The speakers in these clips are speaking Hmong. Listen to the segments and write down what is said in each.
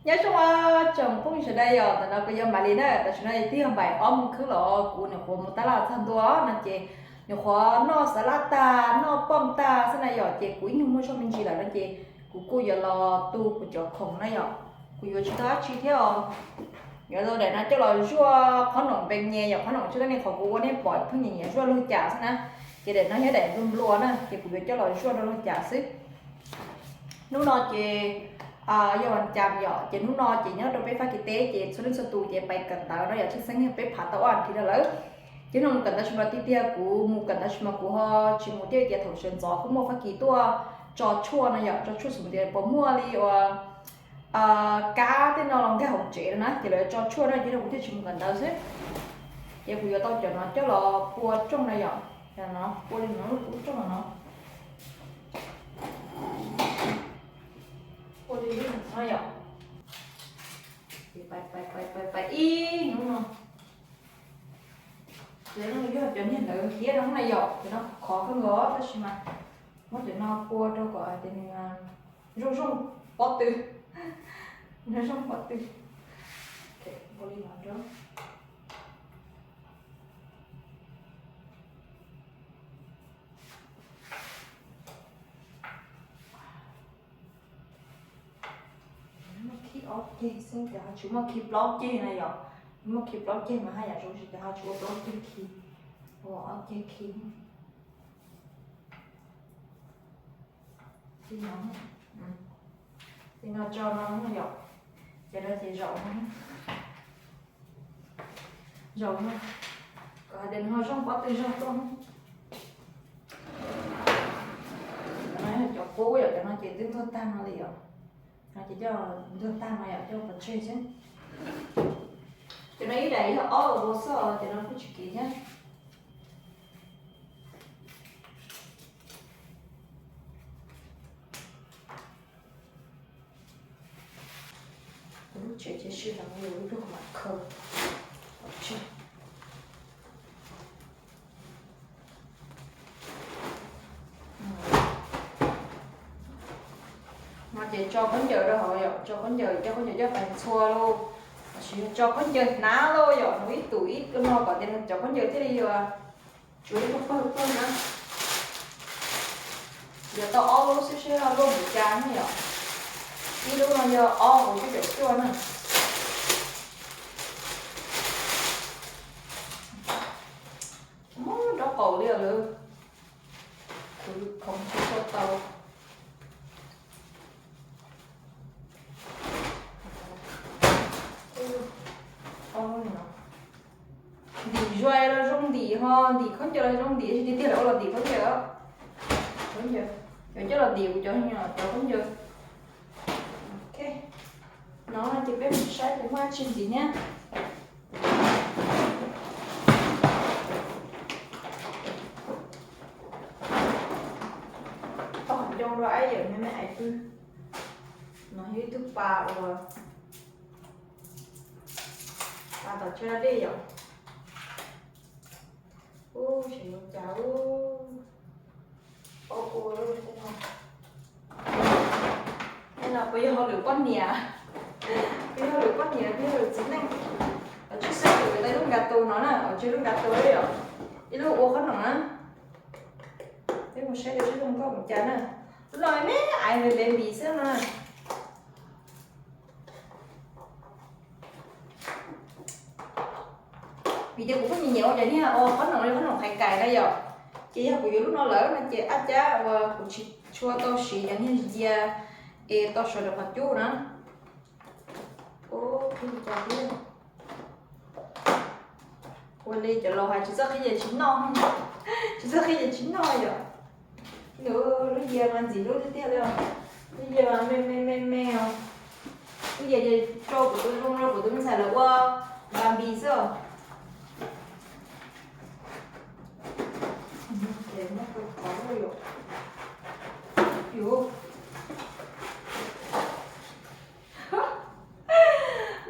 Nyob zoo tsoom phooj ywg sawv daws yom, ntawm no kuv yog Malis na, tam sim no twb yog npaim ob moos kheeb los kuv nyuam qhuav mus tab laj txog ntua no ces nyuam qhuav noj xav laj tag noj poj tag xwb na yom, ces kuv ib nyuag muaj zog me ntsis lawm no ces kuv kuj yuav los tu kuv cov khoom na yom. Kuv yuav tsis tau dab tsi thiab os. Yuav daim no coj los zuaj qhob noom npe nyem yom, qhob noom tsis tau nej qhov kuv ua nej pom pheej nyiam nyiam zuaj luag cas xwb na. Ces daim no yog daim nplua nplua na ces kuv yuav coj los zuaj rau luag cas xwb. Hnub no ces yog vas cas yom, ces hnub no ces nyob rau peb Fab Kis teb ces txhua leej txhua tus ces pais kawm ntawv no yom, tshwj xeeb yog peb phav tau ob as thiv no lawm. Ces hnub no mus kawm ntawv tsis mas tiag tiag, kuv mus kawm ntawv tsis mas kuv ho tsis mus thiab tias thaum sawv ntxov kuj muaj Fab Kis tuaj tso tshuaj no yom, tso tshuaj xws tias puas muaj li uas kab tej no los nkag hauv tsev no na ces lawv tso tshuaj no ces kuv thiaj tsis mus kawm ntawv xwb. Ces kuv yuav tau cov no coj los pua rooj na yom, cov no pua li no lub qub rooj no. Pua li no yom. Ces pais pais pais pais pais ib hnub no. Ces no yog cov niag ntawd thiab no na yom, ces no khov kawg nkaus tab sis mas muab cov no pua rau kom tias nws zoo zoo pob tw, nws zoo pob tw. Pua li no rau. Muaj khi ob ceg xwb, cov ho tsis muaj khi plaub ceg na yom. Muaj khi plaub ceg mas haj yam zoo, tsis cov ho tsis ua plaub ceg khi, ua ob ceg khi. Li no, li no tso no yom, ces no ces zaum no, zaum no, kom hais tias nws ho zoo pob tw zog tuaj. Cov no yog cov qub yom, cov no ces twb ntuag tag no li yom. No ces coj ntuag tag no yom, coj pov tseg xwb. Cov no ib daim yog ob ua xwb, cov no kuj tsis kev thiab. Kuv lub tsev ces sij hawm lub lub mam khaws. No ces tso khaub ncaws rau hauv yom, tso khaub ncaws, coj khaub ncaws coj pais ntxhua lauj, los sis tso khaub ncaws hnav lauj yom, no ib tug ib no kom tias cov khaub ncaws thiaj li yuav tsuav ib lub pawg pawg na. Yuav tau ob lub xwb seb luaj mus cas ne yom. Ib lub no yog ob hauv cuaj caum cuaj na. Muab nraub qaum li lawm. Khwv khoom tsis tshua tau. Ntim zuag los zoo ntim ho ntim khaub ncaws los zoo ntim, tiag tiag lawv ua los ntim khaub ncaws. Khaub ncaws, cov coj los ntim kuv cov, cov khaub ncaws. Ok, no ces peb mus saib peb muaj dab tsi ntxiv thiab. Tau hais coo rau aib yawm me me ais pw. No yog ib tug pas uas pas tom chaw da dej yom. Ub, tseem yuav cas ub. Ua ua no, no puas yog hauj lwm poj niam? Puas yog hauj lwm poj niam, puas yog hauj lwm txiv neej? Tsis xav yuav tau lub nka tus no na, tsis lub nka tus li yom. Ib lub ua qhob noom na. Peb mus saib seb zoo nkauj mus cas na. Lub no me me ais me me npis xwb no na. Vim tias kuv kuj nyiam nyiam ua cov niag ua qhob noom li qhob noom qhaiv kais na yom. Ces yog kuv yuav lub no lawm no ces ab cab uas kuv tsis tshua tau siv cov niag yia es tau sawv rau qhov cub na. Ua li cov laus hais tsis txawj qhib ces tsis noj, tsis txawj qhib ces tsis noj yom. Nws lub yia mas ntxim hlub tiag tiag li os. Lub yia mas me me me me os. Lub yia ces rau kuv tus zoo rau kuv tus me ntxhais lawv ua npas npis xwb os.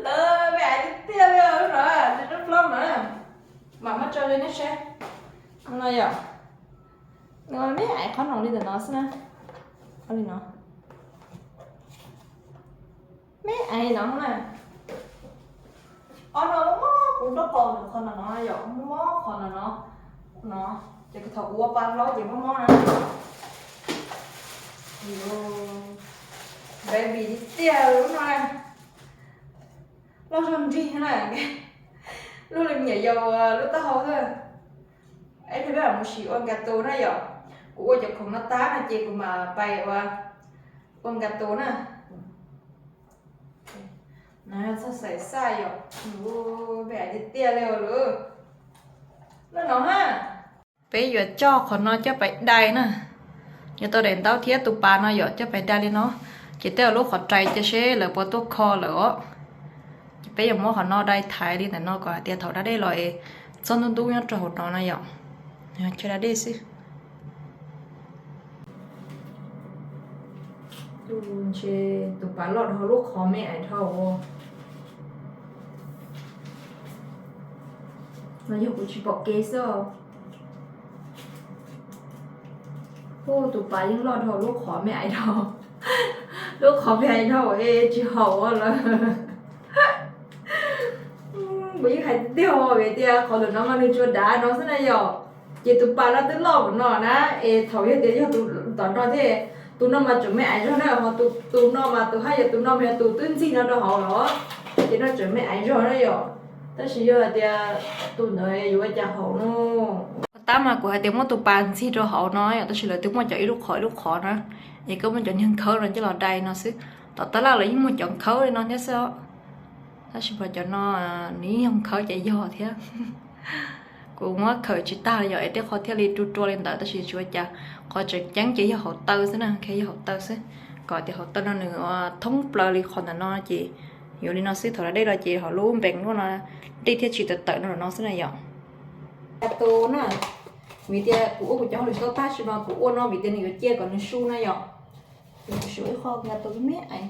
Lawv me ais tiag tiag li os, lub no, lub plaub no. Mam muab tso rau nej saib. No yom. No me ais qhob noom li ntawm no xwb na. Qhob li no. Me aiv no na. Ob no mob kuv nraub qaum nws qhov no no yom, mob qhov no no. No, ces thaum kuv ua pa hlo ces mob mob na. Baby tiag tiag lub no na. Loj zog nrig na. Luag li me nyuam yaus lub taub hau xwb. Ib pliag peb mam mus sim ua nka tus na yom. Kuv ua cov khoom no tag no ces kuv mam pais ua, ua nka tus na. No yog txog xaim xaj yom. Ub, me aiv tiag tiag li lawm. Loj no ha. Peb yuav coj qhov no coj pais dai na. Yuav tau daim ntaub thiab tus pas no yom, coj pais dai li no. Ces tej lub qhov rais cia seb lawv puas tuaj kho lawm os. Ces peb yuav muab qhov no dai thaiv li ntawm no kom hais tias thaum da dej los es txhob ntub ntub nyob rau hauv no na yom. Chaw da dej xwb. Ntshe tus pas loj dhau lub qhov me aiv dhau. No yog kuv tsis pom kev xwb os. Ub, tus pas yeej loj dhau lub qhov me aiv dhau. Lub qhov me aiv dhau es tsis haum lawm. Kuv yeej hais tiag tiag vim tias qhov ntawm no mas nws tsuas dav no xwb na yom. Ces tus pas no twb loj mus no na, es thaum yog tias yog tus tom no thiab, tus no mas tseem me aiv zog na, ho tus no mas tus haj yam tus no mas yog tus twb ntxig no rau hauv los, ces no tseem me aiv zog na yom. Tab sis yog hais tias tus ntawd yuav ua cas haum no. Tab mas kuv hais tias muab tus pas ntxig rau hauv no yom, tab sis lawv twb muaj cov ib lub qhov ib lub qhov na, es koj muab cov niag nkhawb no coj los dai no xwb. Tom tab laj lawv yeej muaj cov nkhawb li no thiab xwb os. Tab sis mas cov no nws yeej yog nkhawb ces yog thiab. Kuv muab khawm tsis tag li yom, es tej qho thiaj li rua rua li ntawd, tab sis tsis ua cas. Qhov tseem ceeb ces yog hauv taw xwb na, yog hauv taw xwb. Kom tias hauv taw no nws thoob plaws li qhov ntawm no ces yuav li no xwb, thaum da dej los ces ho lub npees luaj no dej thiaj tsis tawm tawm no no xwb na yom. Nka tus na, vim tias kuv ua kuv cov hauj lwm tag tab sis mas kuv ua no vim tias nws yuav cia kom nws su na yom. Ces kuv siv ib qho nka tus me me aiv.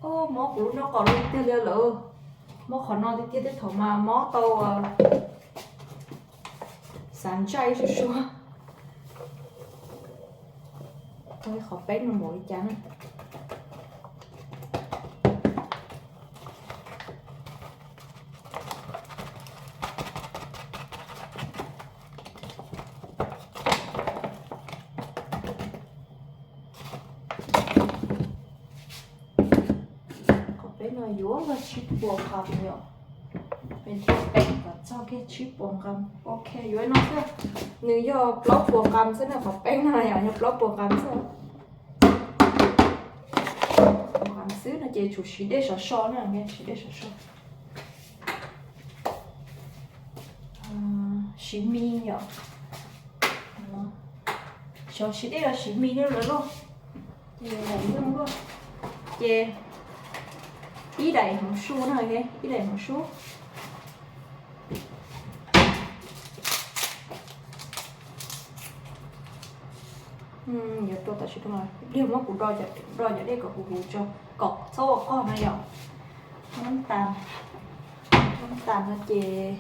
Mob kuv lub nraub qaum lub tiag li lawm. Mob qhov no tiag tiag, tej thaum mas mob tau xav ntsaj ib suab suab. Qhov peb no npaum li cas na. Qhov peb no yuav luag tsib puas nqam yom. Peb thiaj pem kom txog kiag tsib puas nqam. Ok, yuav no xwb. Nws yog plaub puas nqam xwb na, qhov peb no yom, yog plaub puas nqam xwb. Nqam xwb no ces tsum siv dej sov so na, siv dej sov so. Siv mis yom. Xyov siv dej los siv mis li lawm lauj. Ces ib daim hmoov su na, ib daim hmoov su. Yuav rau tam sim no, ib pliag muab kuv do cov dej kom huv huv tso, kom txhob ua qog na yom. Muab tas, muab tas no ces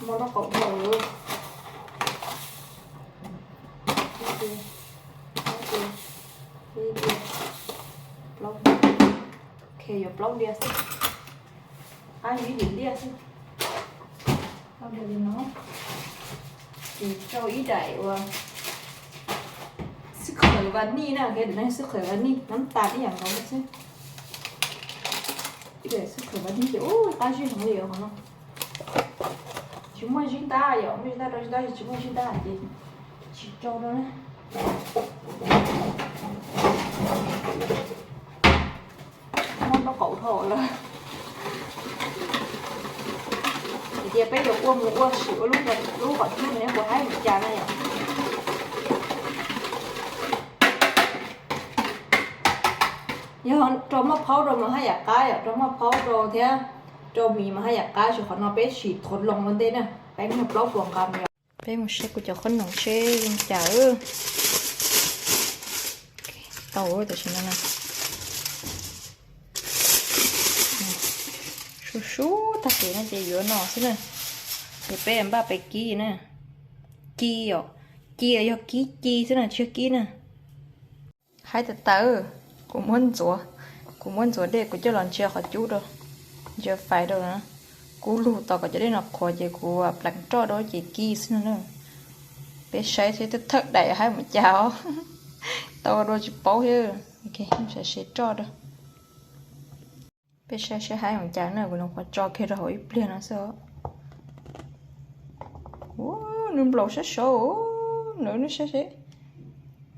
muab nraub qaum dhau. Plaub, ok, yuav plaub diav xwb. Qab yuav ib diav liaj xwb. Plaub diav li no. Ces rau ib daim uas xwb khawm vas nij na, ok, daim no xwb khawm vas nij, nab tas ib yam nkaus xwb. Ib daim xwb khawm vas nij ces ub qab zib heev li os no. Tsis muaj zib ntab yom, muaj zib ntab rau zib ntab, tsis muaj zib ntab ces tsis rau rau na. Muab nraub qaum dhau lawm. Hais tias peb yuav ua mus ua sim ua lub, lub qhov cub no puas haib li cas na yom. Yog rau maj phaub rau mas haj yam qab yom, rau maj phaub rau thiab rau mis mas haj yam qab, tsis qhov no peb sim thuav loo ua ntej na. Peb muag plaub puas nqam yom. Peb mus saib kuv cov qhob noom seb zoo cas. Tau tam sim no na. Sub sub tag kev no ces yuav no xwb na. Ces peb npaj peb kib na. Ci os, ci yog kib ci xwb na, tsis yog kib na. Haib tas tas, kuv muab ntxuav, kuv muab ntxuav dej kuv coj los ntsia qhov cub rau, ntsia fais rau na. Kub lug tos kom cov dej no qhuav ces kuv pleev roj rau ces kib xwb no na. Peb saib seb thawj daim haib mus cas os. Tau dua tsis paub thiab. Saib seb roj rau. Peb saib seb haib mus cas na, kuv nyuam qhuav tso kiag rau hauv ib pliag no xwb. Ub, nws nplaum sab saud, nws nws saib seb.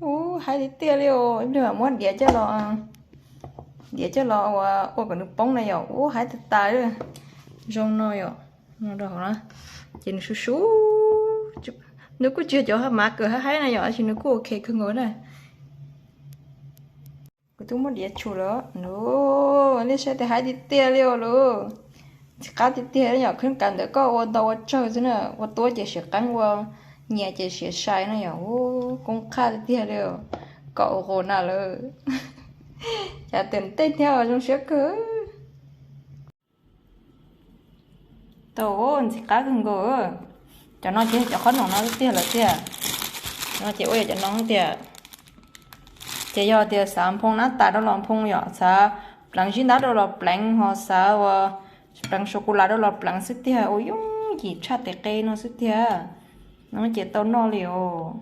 Ub, haib tiag tiag li os, ib pliag mam muab diav coj los, diav coj los ua, ua kom nws poob na yom. Ub, haib tas tas li. Zoo no yom, no rau hauv na, ces nws su su. Nws kuj tsis yog cov mav kawm haib haib na yom, tab sis nws kuj ok kawg nkaus na. Kuv twb muab diav tshum lawm. Nej saib tias haib tiag tiag li os lauj. Ntxim qab tiag tiag yom, khwb kav ntawd koj ua ntau ua tsawg xwb na, ua tuab ces siav qeeb, ua nyias ces siav sai na yom. Ub, koob qhaj tiag tiag li, kaum qus na lawm. Cas tias tej thiab zoo siab kawg. Tau, ntxim qab kawg nkaus. Cov no ces cov qhob noom no tiag lawm tiag. No ces ua yog cov no tiag. Ces yog tias xav nphoo nab tas rau los nphoo yom, xav pleev zib ntab rau los pleev, ho xav ua pleev sua ku las rau los pleev xwb tiag, ua yooj yim tshaj tes qe no xwb tiag. No ces tau noj li os.